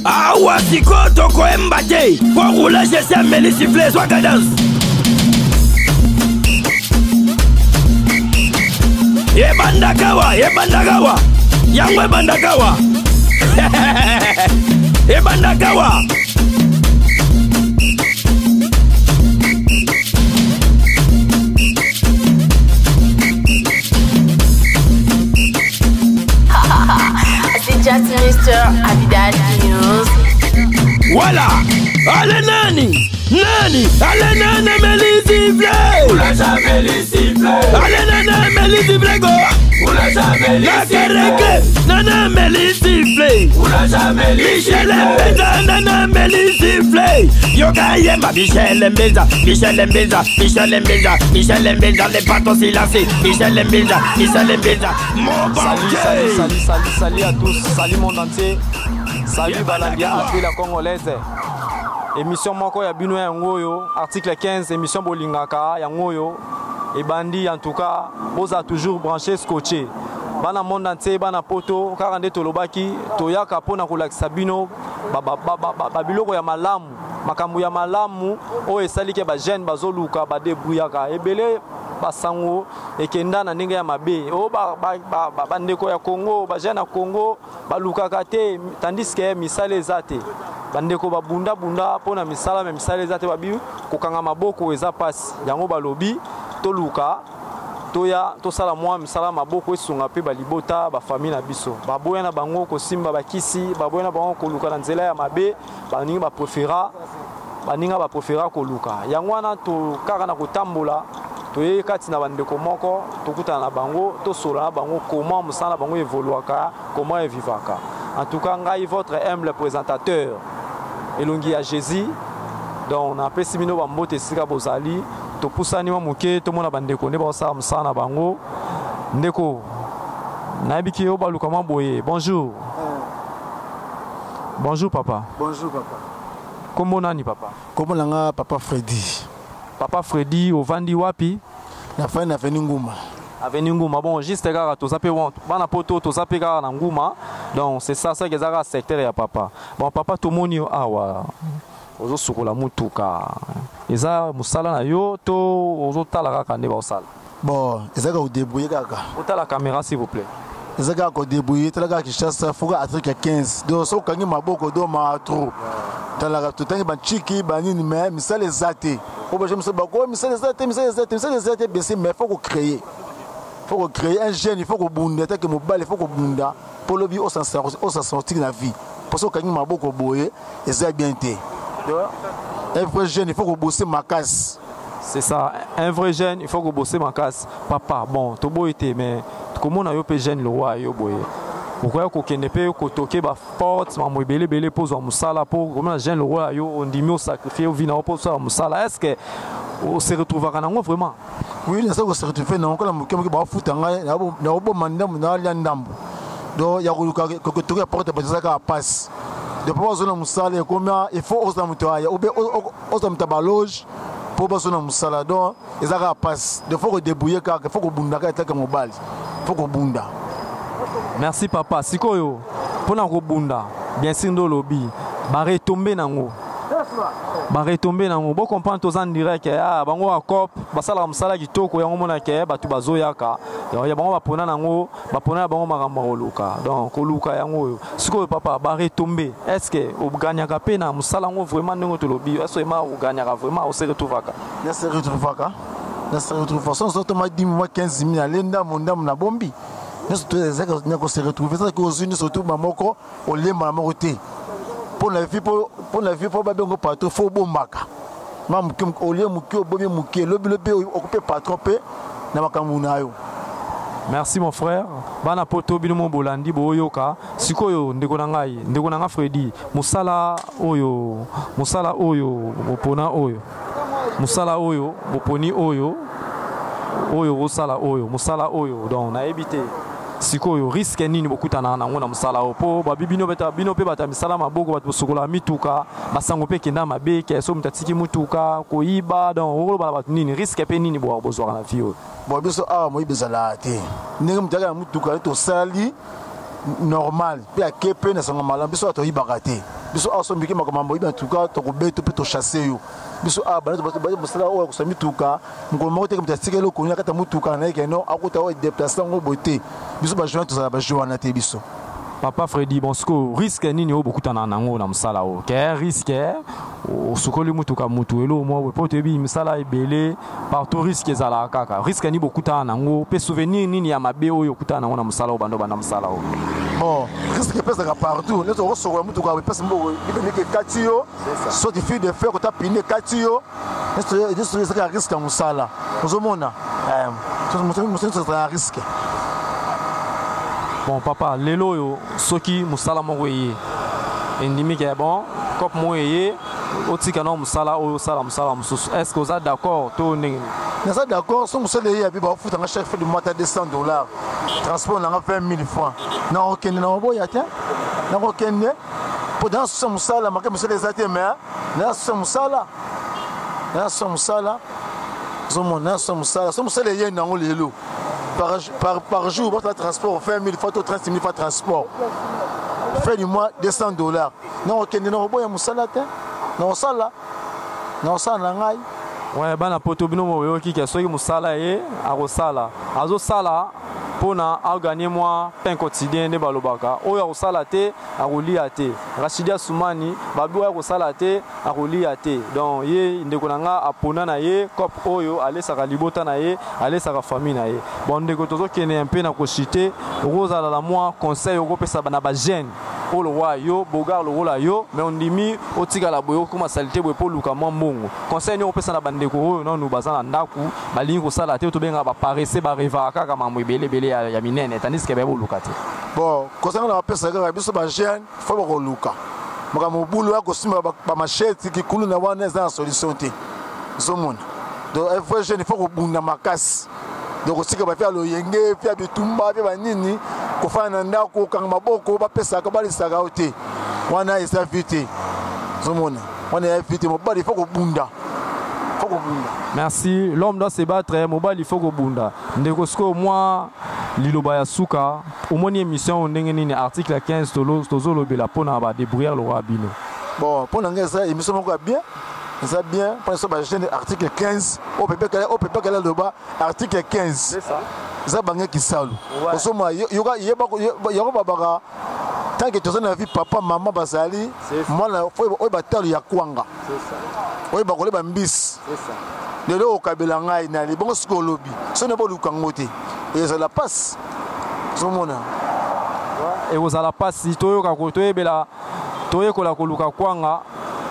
Awa sikoyo tokoyemba te po roulage esi ameli siffle ezwa cadence. Ebandakawa, ebandakawa, yango ebandakawa, ebandakawa. C'est just Mr. Abidal News. Voilà. Allez nani, nani, allez nani, Meli siffle. Allez nani, Meli siffle go. Nakereke, nana Meli siffle. Michel Mbeza, nana Meli siffle. Yoka yemba, Michel Mbeza, Michel Mbeza, Michel Mbeza, Michel Mbeza, les patos silencieux. Michel Mbeza, Michel Mbeza, mon Salut, salut, salut, salut, salut à tous, salut monde entier. Salut Balandia, appelé la Congolaise. Émission moko ya bino yango oyo, article 15, émission bolingaka yango oyo ebandi. En tout cas, boza toujours branché, scotché. Bana monde entier, bana poto, kaka nde tolobaki, toyaka mpona kolakisa bino babiloko ya malamu, makambo ya malamu oyo esaliki bajeune bazoluka badébrouillaka ebele. Basango ekenda na ndenge ya mabe oyo bandeko ya Congo, bajeune ya Congo balukaka te, tandis que misala eza te. Bandeko babunda-bunda mpona misala, me misala eza te. Babi kokanga maboko eza mpasi. Yango balobi toluka toya tosala mwa misala maboko esunga mpe balibota, bafamille na biso. Baboya na bango kosimba bakisi, baboya na bango koluka na nzela ya mabe. Baninga bapréféra, baninga bapréféra koluka. Yango wana to kaka na kotambola, toyei kati na bandeko moko, tokutana na bango, tosola na bango comment mosala na bango évoluaka, comment evivaka. En tout cas, ngai, votre humble présentateur, elongi ya Jésus. Donc napesi bino bambote esika bozali. Topusani mwa moke, tomona bandeko nde baosala mosala na bango. Ndeko, nayebiki yo baluka mwa boye. Bonjour, bonjour papa. Bonjour papa. Kombo nani, papa? Kombo na nga Papa Freddy. Papa Freddy, ovandi wapi? Nafandi na avenue Nguma. Avenue Nguma. Bon, juste kaka toza mpe bana poto, toza mpe kaka na Nguma. Donc c'est ça, ça eza kaka secteur ya papa. Bon papa, tomoni yo awa ozosukola mutuka. Eza mosala na yo to ozotala kaka nde baosala? Bon, eza kaka kodébrouiller kaka. Otala caméra, s'il vous plaît. Eza kaka kodébrouiller. Tala kaka Kinshasa, foka article 15. Donc soki okangi maboko do maa trop. Talaka, totangi bantiki banini, mais misala eza te. Po baje misala bako, misala eza te, misala eza te, misala eza te, bien sûr, mais faut kocréer, faut kocréer. Un jeune, il faut kobunda. Etake mobali, il faut kobunda mpo lobi osa sortir na vie. Mpo soki okangi maboko boye, eza bien te. Un vrai jeune, il faut kobosser makasi. C'est ça, un vrai jeune, il faut kobosser makasi. Papa, bon, toboyi te, mais komona yo mpe jeune lowa yo boye, okoya kokende mpe kotoke baporte, mambo ebele ebele mpo ozwa mosala. Mpo komona jeune lokola yo, ondimi osacrifie ovi na yo mpo osala mosala, est ce que ose retrouvaka nango vraiment? Oui, naza kose retrouve nango. Kola moke moke bafuta ngai, naoboma ndambo, nalia ndambo. Donc ya koluka kotoke ya porte bato eza kaka pasi. Donc mpo bazona mosala ekomi, il faut ozala moto aya obe ozala moto ya baloge mpo bazona mosala. Donc eza kaka pasi. Donc faut kodébrouiller kaka, faut kobunda kaka. Etaka mobali, faut kobunda. Merci papa. Sikoyo mpona kobunda, bien sûr nde olobi baretombées nango, baretombées nango bocomprendre. Toza en direct. Ah, bango acop basalaka mosala kitoko. Yango monake bato bazoyaka ya bango, bapona nango, bapona na bango makambo ya koluka. Donc koluka yango oyo. Sikoyo papa, baretombées, est ce que ogagnaka mpe na mosala yango vraiment? Ndenge tolobi, est ce ema ogagnaka vraiment, ose retrouvaka? Nase retrouvaka, nase retrouva. So nzotoma 10 mwa 15 mille, ale ndambo ndambo na bombi nyonso to ezaka na kose retrouve. Ezalaki ozwi nyonso to moko olemba na moko te. Mpo na vie, mpo na vie, mpo babengo patron, faut obombaka ma moke, olie moke, obomi moke, lobi lobi okope patron mpe na makambo na yo. Merci mon frère. Bana poto, bino mo bolandi, boyoka sikoyo ndeko na ngai, ndeko na nga Fredi. Mosala oyo, mosala oyo bopona oyo, mosala oyo boponi oyo, oyo bosala oyo, mosala oyo, donc nayebi te sikoyo risque nini bokutana nango na mosala oyo. Mpo babi bino beta, bino mpe bato ya misala maboko, bato bosokola mituka, basango mpe ekenda mabe ke so moto atiki mutuka koyiba. Donc okoloba na bato nini? Risque mpe nini bozwaka na vie oyo? Bon, biso awa moyibi ezalaka te. Ndenge moto ayaka na mutuka ye, tosali normal mpe ake mpe na sango malamu. Biso awa toyibaka te. Biso awa sombiki makambo moyibi, en tout cas tokobeta mpe tochasse yo. Biso awa bana mosala oyo ya kosa mituka, mokolo moko teke moto atikeli okoni na kati ya motuka na ye keno akota oyo déplace yango boye te. Biso bajoin tozala bajoin wana te biso. Papa Fredi, bon, sikoyo risque nini oyo bokutana nango na mosala oyo? Ke risque osukoli motuka motu eloko moko boye, mpo toyebi misala ebele partout risque ezalaka kaka. Risque nini bokutana nango, mpe souvenir nini ya mabe oyo okutana nango na mosala oyo bando banda mosala oyo? Bon, risque epesaka partout. Neti okosokola motuka, epesi mboko libendeki ekati yo, soki fil de fer kota pine ekati yo, nyonso ezalaka risque ya mosala. Ozomona mosala nyonso ezalaka risque. Bon papa, lelo oyo soki mosala moko eye endimi ke bon cope moko eye, otika na mosala oyo, osala mosala mosusu, est ce que oza d'accord to ndenge nini? Naza d'accord. So mosala eye yabi bafutanga chaque fin du mois ta 200 $, transport nanga 20 000 francs, nakokende na maboya te, nakokende mpo dans susa mosala make mosala eza te. Mais na susa mosala, na susa mosala, ozomona na susa mosala. So mosala eye nango lelo par jour basala transport 20 000 fois to 30 000 fois transport, fin du mois 200 $, nakokende na koboya mosala te, nakosala, nakosala na ngai. Ouais, bana poto, bino boyoki ke soki mosala ye akosala, azosala mpona aganye mwa pain quotidien. Nde balobaka oyo akosala te akolia te. Rachidi Asumani babi oyo akosala te akolia te. Donc ye ndeko na nga apona na ye cope oyo alesaka libota na ye, alesaka famille na ye. Bon ndeko, tozokende mpe na koshite. Okozala na mwa conseil okopesa na bajeune oyo lokola yo, beau gars lokola yo, mais ondimi otikala boye, okóma saleté boye mpo oluka mwa mbongo? Conseil nini okopesa na bandeko oyo nanu baza na ndako, balingi kosala te, tobengaka baparesse, barêvaka kaka mambo ebele ebele ya minene, tandis ke baye boluka te? Bon, conseil nga na bapesa kaka biso bajeune, faut bakoluka makambo mobulu ya kosimba bamachete kikulu na wana eza na solution te. Ozomona, donc un vrai jeune, il faut kobunda makasi. Donc osika bafia ya loyenge, fia bitumba, fia banini, kofanda na ndako okanga maboko, bapesaka balisaka yo te, wana eza vie te. Ozomona, wana eza vie te. Mobali, il faut kobunda, faut kobunda. Merci. L'homme doit se battre. Mobali, il faut kobunda. Ndeko, sikoyo mwa liloba ya suka. Omoni émission oyo ndenge nini? Article 15 tozolobela mpona badébrouillard lokola bino. Bon, mpo na ngai eza émission moko ya bien, eza bien mpo na biso bajeune. Article 15 oyo pepe kala, oyo pepe kala aloba, article 15 eza bange kisalu. Ozomona, yango babaka tant que toza na vie, papa mama bazali, mwana oyo batalo ya kwanga oyo bakoleba mbisi lelo okabela ngai na libongo. Soki olobi so na boluka yango te, ezala pasi. Ozomona. Ekozala mpasi. Toyoka, toyebela, toyekola koluka kwanga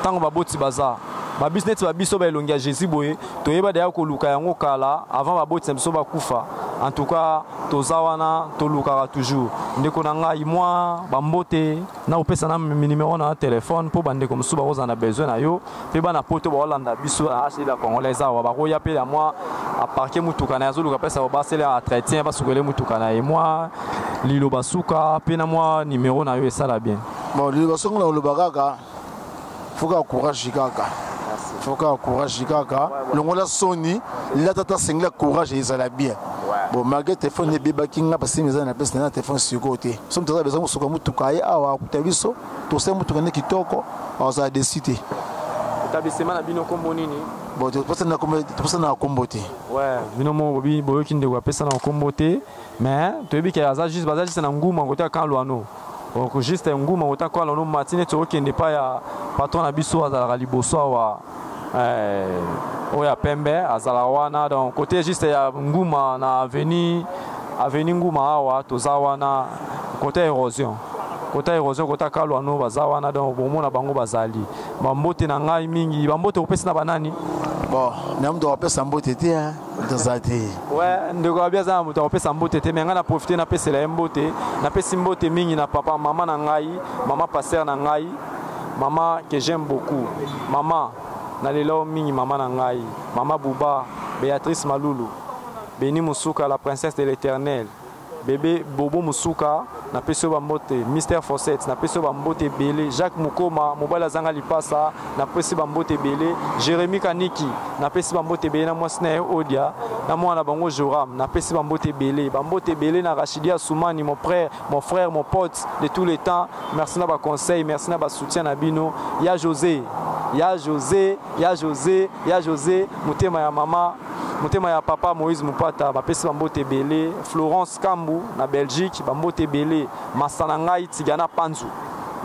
ntango baboti baza. Babisi neti babiso baelongi ya Jésus boye, toyeba deya koluka yango kala avant baboti na biso bakufa. En tout cas toza wana, tolukaka toujours. Ndeko na ngai, mwa bambote na kopesa na numéro na telefone mpo bandeko mosusu bakozala na besoin na yo, mpe bana poto baolanda biso na HD la Congolaise awa, bakoya mpe ya mwa aparke mutuka na ye, azoluka mpesa basala entretien, basukele mutuka na ye. Mwa liloba suka mpe na mwa numéro na yo esala bien. Bon, liloba songo na koloba kaka, faut kaka courage, kaka faut kaka courage, kaka longola soni, lata ta sengela, courage ezala bien. Bon, malgré telefone ebebaki nga, parce eza na place na telefone sikoyo te. So moto aza besoin mosuka motuka ye awa, akuta biso, tosala motuka nde kitoko, azala déçu te. Établissement na bino nkombo nini? Bon, topesa na nkombo te. Ouais, bino moko boyoki, ndeko apesa na nkombo te, mais toyebi ke aza juste, baza juste na Nguma kote ya Camp Luano. Donc juste Nguma kota Camp Luano, mati neti okende pa ya patron na biso azalaka liboso awa, oyo ya pembe azalaka wana. Donc côté juste ya Nguma na avenue Nguma awa, toza wana côté érosion, côté érosion, côté Camp Luano, baza wana. Donc bomona bango bazali. Bambote na ngai mingi, bambote kopesi na banani? Bon, na moto akopesa mbote te, toza te. Ouais, ndeko abi aza na moto akopesa mbote te, mais ngai na profite napesela ye mbote. Napesi mbote mingi na papa, mama na ngai, mama pasteur na ngai, mama que j'aime beaucoup, mama nalela yo mingi, mama na ngai, mama Buba Béatrice Malulu, Beni Musuka, la princesse de l'Éternel, bébé Bobo Musuka. Napesi yo bambote Mister Fawcett, napesi yo bambote ebele. Jacques Mukoma, mobali azanga lipasa, napesi bambote ebele. Jérémy Kaniki, napesi bambote ebele na mwasi na ye Odia, na mwana na bango Joram, napesi bambote ebele. Bambote ebele na Rachidia Soumani, mon frère, mon frère, mon pote de tous les temps. Merci na ba conseil, merci na ba soutien na bino. Ya José, ya José, ya José, ya José, motema ya mama, motema ya papa Moïse Mupata, bapesi bambote ebele. Florence Kambu na Belgique, bambote ebele. Masa na ngai Tigana Panzu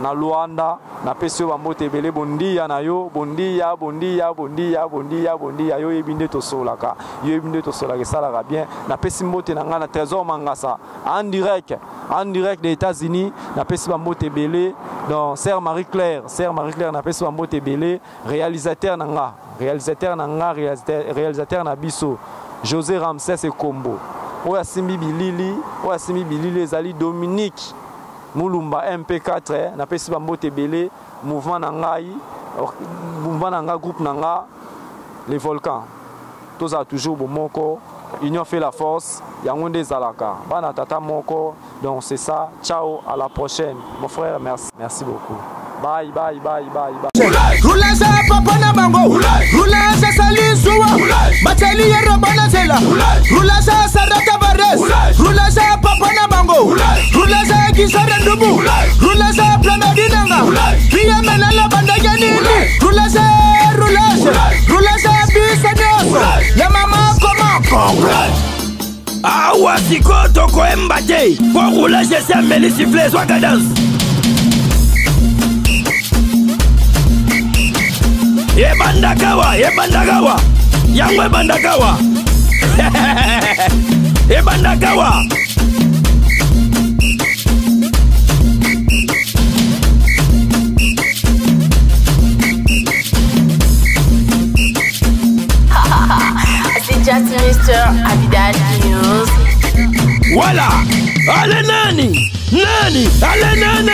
na Luanda, napesi yo bambote ebele. Bondia na yo, bondia, bondia, bondia, bondia, bondia. Yo yebi nde tosolaka, yo yebi nde tosolaka, esalaka bien. Napesi mbote na ngai na Trésor Mangasa en direct, en direct des États-Unis, napesi bambote ebele. Donc sœur Marie-Claire, sœur Marie-Claire, napesi bambote ebele. Réalisateur na nga, réalisateur na nga, réalisateur na biso José Ramsès Ekombo, oyo asimbi bilili, oyo asimbi bilili ezali Dominique Mulumba MP4, napesi bambote ebele. Mouvement na ngai, mouvement na nga, groupe na nga, les volcans, tozala toujours bomoko, union fait la force, yango nde ezalaka bana tata moko. Donc c'est ça, ciao, à la prochaine mon frère, merci, merci beaucoup, bye bye bye bye bye. Rulasa papa na bango, rulasa sali zuwa, batali ye roba na zela, rulasa Sarata Tavares, rulasa papa na bango, rulasa Kisara Ndubu, rulasa Plana Dinanga, Pia Menala bandaya nini, rulasa, rulasa, rulasa biso nyonso, ya mama koma Kongo. Awa sikoyo tokoyemba te po roulage esi ameli sifflet, ezwaka danse. Ebandaka wa, ebandaka wa, yango ebandaka wa, ebandaka wa. C'est Just Mister Abidal News. Voilà. Allez nani, nani, allez nani.